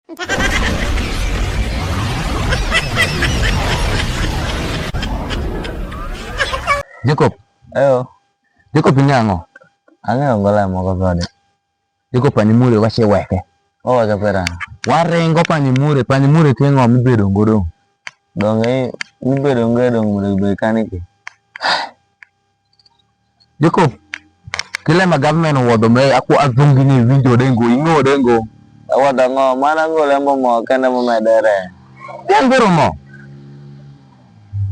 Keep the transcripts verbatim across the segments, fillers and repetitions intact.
Jacob. Eyo. Jacob, ing'e ang'o? Ang'eyo ngo lem moko kode. Jacob, pani mure wace weke. Oweke pera. Waringo pani mure, pani mure tye ng'o mibedo ngo dong? Dong e mibedo ngo dong mondo gibed kani ki. Jacob, ki lem ma government owodho me aku adhongi ni winjo de ngo, ing'eyo de ngo. Ewodho ngo, mana ngo lembo mo kende mo medere. Tiang biro mo.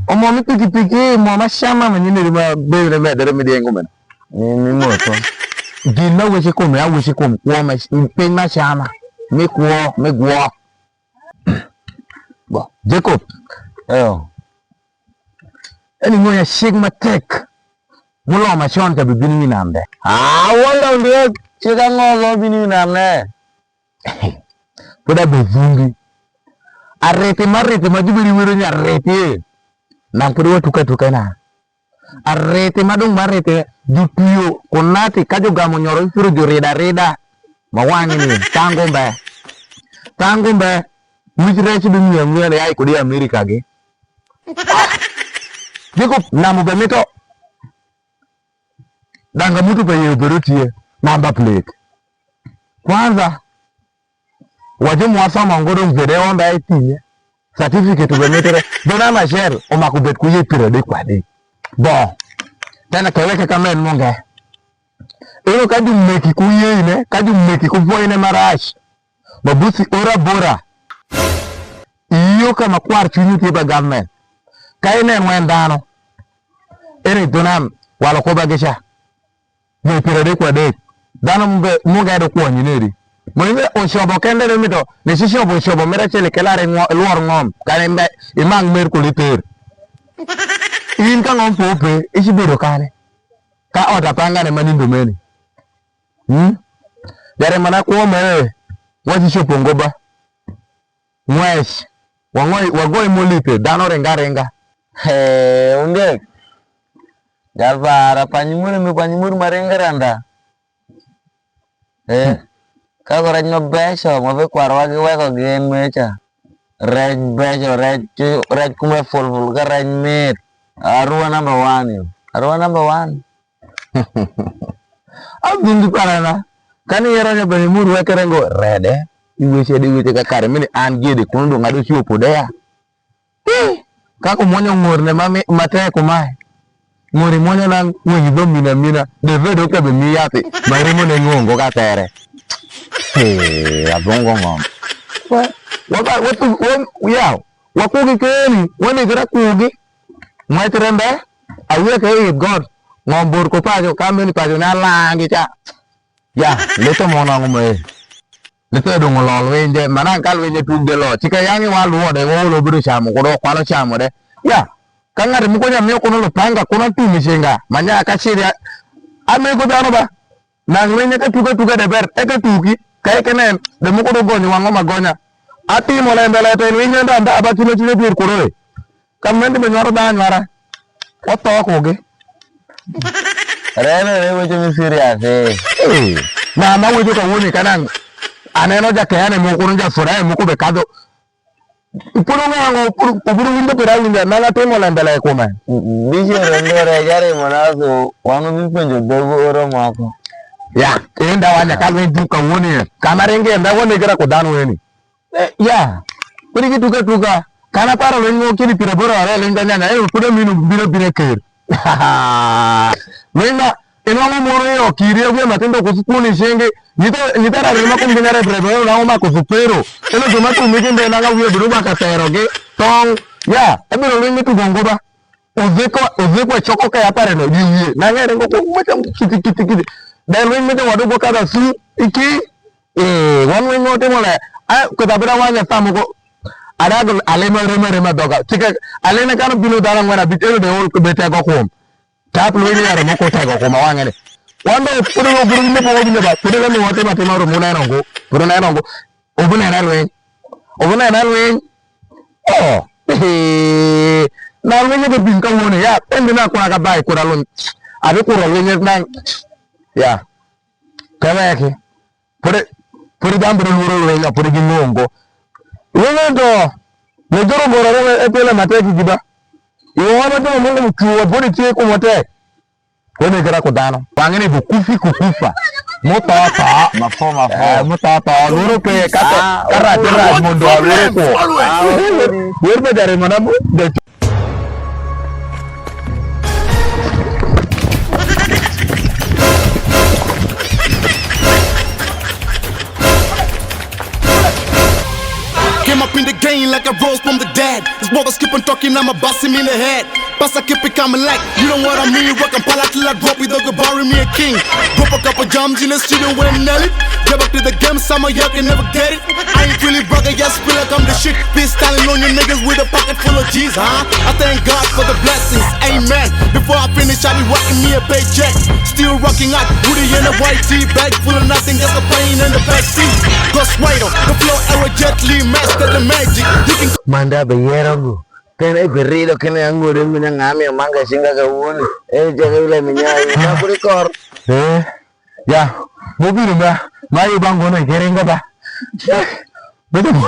Omo mi pikipiki, mo ma shama ma nyiniri ma bere medere mi diengo mena. Mi, mi moto. Gin ma weche kume, a weche kum kwo ma piny ma shama, mi kwo, mi gwo. Bo, Jacob. Eyo. Eni ng'onya cik matek. Mulo ma con ka bibino wi nam de. Ah, wanda ondiek, cik ang'o lo bino wi nam ne? Pud abevungi. Ariti mariti ma jubiri wiro ni ariti. Nam pud watuka tuka na. Ariti ma dong' mariti, jutwio kunati ka jugamo nyoro gipiro jurida rida. Ma wang'e ni, tango mbe. Tango mbe. Wic rec bimiyo ang'wen ya i kud i Amerika gi. Jacob, nam ubemito. Danga mutu pa yie obedo tye, number plate. Kwanza, wa ju mwa somo ngo dong' vede wambe ai tinye. Certificate ubemitre. Dhona Machel omako bet ku yie piero adek kwa adek. Bo. Tena keweke ka men munge. Eno ka jumeki ku yieine, ka jumeki ku voine marac. Mabusi ora bora. Iyo ka ma kwar cwinyi tye ba government. Ka ineno en dhano. Ere i dhunam, walo kuba gi ca. Nyo piero adek ku adek. Dhano munge, munge edo kwonyi neri. Mo ime ocobo kende re mito, ni ci cobo ocobo mera cele kelare ngo-, lwor ngom, kane mbe, imang mer kuli ter. In ka ngom po pe, icibedo kane. Ka ot apangane ma nindo meni. Hmm? Jare mana kwo mere, waci copo ngo ba. Ng'wec, wang'oi, wagoi molithe, dhano ringa ringa. He, ondiek. Jal para, panyi muri mi panyi muri ma ringa randa. Eh, ka ko rec mabeco ma bikwar wa giweko gin meca. Rec beco, rec, rec kume ful ful ka rec mit. Arua number one yo. Arua number one. Abingi parana. Kani yero nya bene mur wekere ngo rede. Iwece de iwece ka kare mini an gede kuno dong ado chiwo pode ya. Ih, ka kumwonyo ng'orne ma mi-, ma tek kumae, ng'ori mwonyo na ng'wenyi dho mina mina, de vedo ke be mi yathi, ma remo ne ng'ongo ka tere. He, abongo ng'om. Wa, wa, wa, wa, yaw, wakugi keni, wanegre kugi. Ng'wec rembe, awia ke i God, ng'om bor ku paco, ka meni paco ne alangi ca. Ya, lito mo nongo mo e. Lito e dong' lol winje, manan ka lwinje tung de lo. Cika yang i wal wo de, wo lo biro chamo, kudo kwalo chamo de. Ya, ka ng'ato moko nya miyo kuno lupanga, kuno tumi cinga, ma nya ka ciri a-, amego dhano ba. Nang' lwinje ka tuka tuka de ber, eka tuki, ka eke nen, de moko do gonyo wang'o ma gonya. Atimo lembe lete, lwinje nda nda, ba cunye cunye dwir kudo e. Ka menti be nywaro dha anywara, watho kugi. Rene ne weche mi serious, eh. Eh, na ma weche ka woni ka nang' aneno jakeyane moko, ni jafuraye moko be kadho. Puro ng'ango, puro, puro winjo pira winjo, nang' atimo lembe le kume. Bishop ndo re jari monaso, wano bipenjo dhogo oro moko. Ya, inda wanya ka lweny duk ka woni, ka ma ringe, nda woni gira ku dhano weni. Eh, ya. Kodi ki tuka tuka. Kan aparo lweny mo kidi pira boro are lweny ka nyanya, eh, pud amino bino bino ker. Lweny ma inwang'o moro yo kiri, awiya matindo ku sukul i cingi. Nyitha, nyitha rare ma kumgi nyare brebe, nwang'o ma ku supero. Eno joma tumi gi mbe nanga wiye bino baka tero gi. Tong, ya, ebiro lweny mi tugo ngo ba. Odhiko, odhiko e choko ka ya pare no, di wiye. Nang'ere ngo ko, macham kiti, kiti, kiti. Da lweny mi jawadu go kada su, iki, Eh, wan weng' watimo le. A, kutha bina wanya tamo ko. Adago alima rema rema doga. Tika alina kano bino dala ng'wen abich eno de ol be tego kum. Tap lweny yare moko tego kum awang'e ni. Wan do pud lo buru mo ko bino ba. Pud lo mo watimo timo ro muneno ngo. Pud neno ngo. Obunena lweny. Obunena lweny. Oh. Na lweny ko bin ka woni ya. Endi na kwa ka bai kura lweny. Abi kura lweny na. Ya. Kaweki. Pud, pud dhano bino lworo lweny, pud gingo ngo. Wene to, ne joro goro wene e pele ma tek igi ba. Iwa wan watimo Mungu mucwu wa bodi tye kumwa tek. Wene kira ku dhanu. Wang'e ni bu kufi ku kufa. Mutho tho. Mafo, mafo. Eh, mutho tho. Lworo pe, ka to, ah, ka rac, rac mondo alworo kwo. Wer me jare mana mu, de Came up in the game like a rose from the dead. These brothers keep on talking, I'ma bust him in the head. Bust, I keep it coming like, you know what I mean. Rock and pala till I drop it, they'll go bury me a king. Drop a couple gems in the studio when nail it. Get back to the game, some of y'all can never get it. I ain't really broke, I just feel like I'm the shit. Been styling on your niggas with a pocket full of G's, huh? I thank God for the blessings, amen. Before I finish, I be rocking me a paycheck. Still rocking out, booty in a white tee, bag full of nothing, just a plane in the backseat. Ghost Rider, the flow, arrow, Jet Li, master the magic. You can Manda be yero gu. Kene e birido kene ang'ode mi nyang'ami amanga cinga ka woni. E jake wile mi nyayi. Ma kuri kor. Eh. Ya, mubino ba, ma yo ba ngono ikeringa ba. Bedo mo.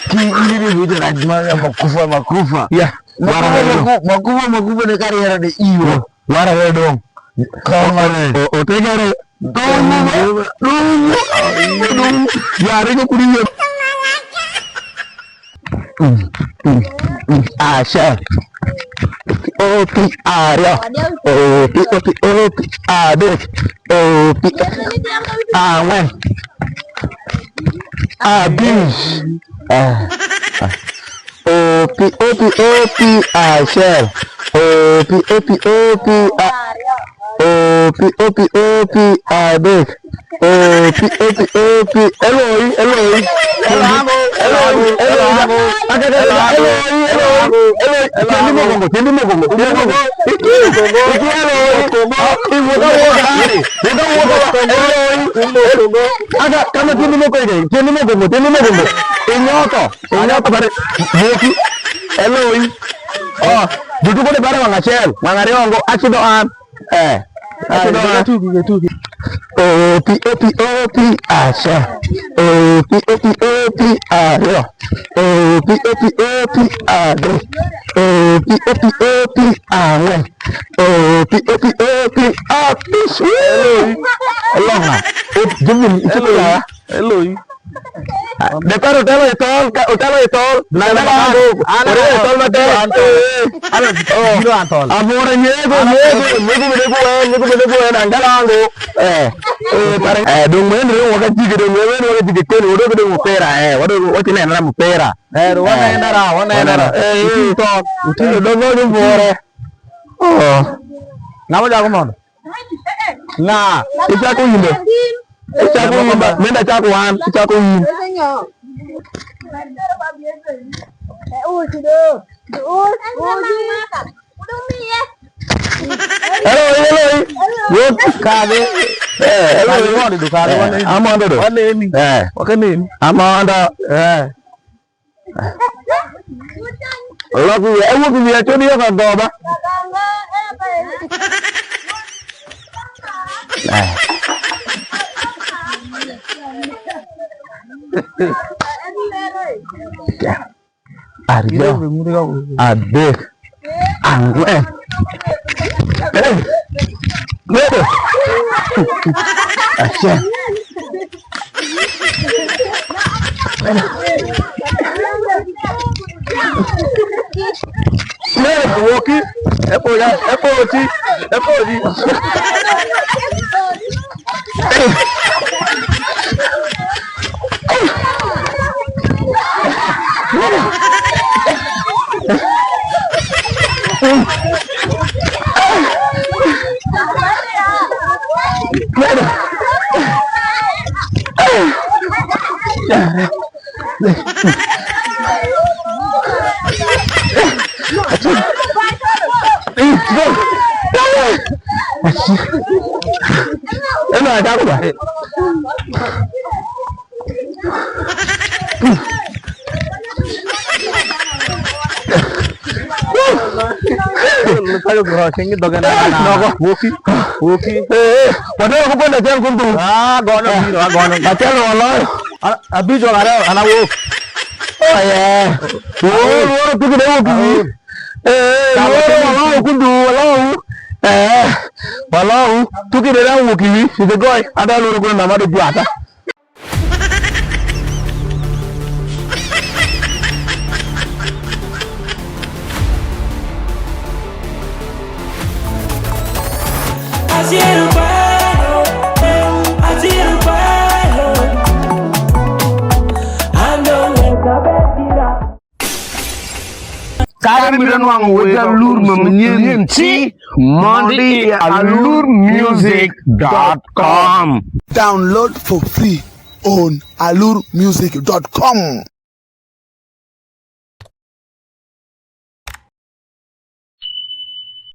Ki ili ni video na ma makufa, makufa. Ya, wara wara. Makufa, makufa ne kari yara de iyo. Wara wara dong. Kama ne. O tegere. Dong, dong, dong. Ya, ringo kuri yo. Achiel. Opi, aryo. Opi, opi, opi, adek. Opi, ang'wen. Abich. Ah, ah. Opi, opi, opi, achiel. Opi, opi, opi, a-, opi, opi, opi, adek. Opi, opi, opi, eloi, eloi. Eloi, eloi, eloi. Aka, aka, aka, eloi, eloi, eloi. Tiendi mokwongo, tiendi mokwongo, tiendi mokwongo. Iki, iki, eloi. Iwuotho awuotha. Wuotho awuotha. Eloi. Aka, kama tiendi mokwongo, tiendi mokwongo, tiendi mokwongo. Inyotho, inyotho bare. Moki. Eloi. Oh, jutuko de bare wang' achiel, wang' ariyo ngo, acidho an. Eh. Ai, acidho an. Tugi, tugi. Opi, opi, opi, achiel. Opi, opi, opi, aryo. Opi, opi, opi, adek. Opi, opi, opi, ang'wen. Opi, opi, opi, abich. Woo! Elonga. Ot, jumim, ichiko ya. Eloi. De kara utelo i thol, ka utelo i thol, nanga lango, utelo i thol matek. An to. An to. Amore nyego, nyego, nyego bende ku en, nyego bende ku en, nanga lango. Eh. Eh, pare. Eh, dong men re waka jige, dong men waka jige ken, wado dong opera, eh, wado wati nena na opera. Eh, wana enda ra, wana enda ra. Eh, uti to, uti do no ni more. Oh. Ngamo jago mondo. Ng'a? Ichako in be? Ichako in ba? Menda chako wan, ichako in. Hello, hello. Good. Kage. Eh, hello. Kage mondo do, kage. Eh, wan amondo do. Waneni. Eh. Wakaneni. Amondo. Eh. Oloko wiye, ewuok wiye codi yo ka goba. Ariyo, adek, ang'wen. Eh, medo. Achiel. Medo, woki, epodi, epodi, epodi. Eno, ajaku ba. Woki, woki. Eh, eh, watero ku pande achiel kuom thum. Ah, gono biro, ah, gono. Achiel waloyo. Ah, abich wang' ariyo, an awuok. Aye. Woro, woro, tuki de wok i wi. Eh, woro, woro, kundu, wala. Eh, wala, tuki de wok i wi. Ide goy, ada loro kuna nama de jwata. Kadi mire nwang'o wega lur ma manyen ci, mondi i alur music dot com. Download for free on alur music dot com.